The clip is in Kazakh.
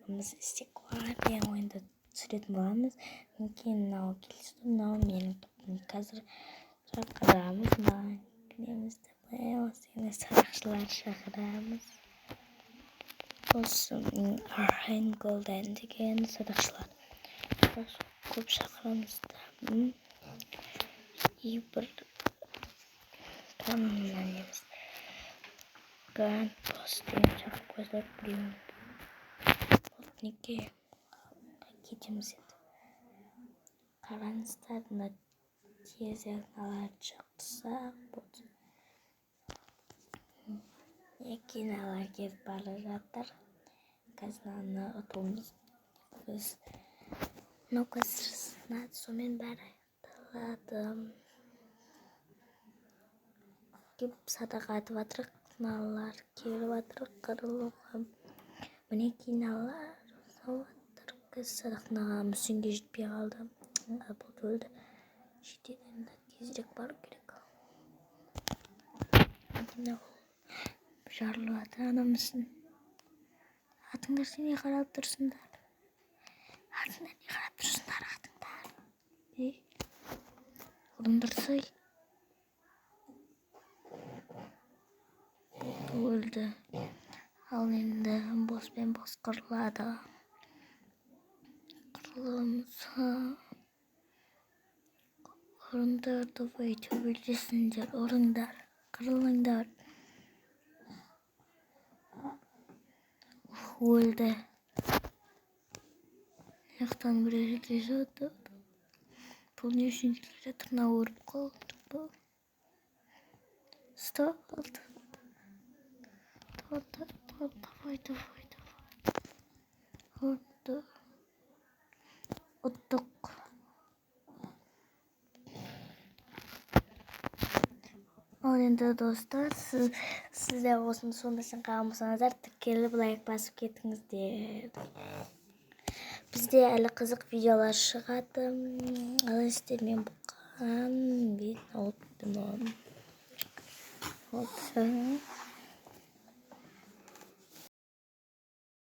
Бүгін біз Стеклар деген ойынды түсіретін боламыз. Мінекей, мынау келесі, мынау менің топым. Қазір шақырамыз, мына кіреміз, осы садақшылар шақырамыз. Осы Райн Голден деген садақшылар көп шақырамыз да. И бір там неміз Гранд Босс деген шақырып қойсақ, біреуін. Вот, неге кетеміз енді? Қараңыздар, мына тезірек мыналарды шақырсақ болды. Мінекей, мыналар кетіп бара жатыр. Қазір мынаны ұтуымыз біз. Мынау қазір сынады, сонымен бәрі аяқталады. Кеп садақ атып жатыр, мыналар келіп жатыр қырылуға. Мінекей, мыналар жатыр. Қазір садақ мына мүсінге жетпей қалды. Болды, өлді. Жетеді енді, тезірек бару керек. Мынау жарылып жатыр ана мүсін. Атыңдар, сен не қарап тұрсыңдар? Атыңдар, не қарап тұрсыңдар? Атыңдар, ей, ұрындырсай. Болды, өлді. Ал енді боспен бос қырылады. Қырыламыз. Ұрыңдар, давай, төбелесіңдер, ұрыңдар, қырылыңдар. Өлді. Жақтан біреу келе жатыр. Бұл не үшін келе жатыр? Мынау өліп қалды ба? Ұстап алды. Давай, давай, давай. Өлді. Ұттық. Ал енді, достар, сіздер осыны соңына шейін қараған болсаңыздар, тіркеліп, лайк басып кетіңіздер. Бізде әлі қызық видеолар шығады. Ал сіздермен бұқан. Вот.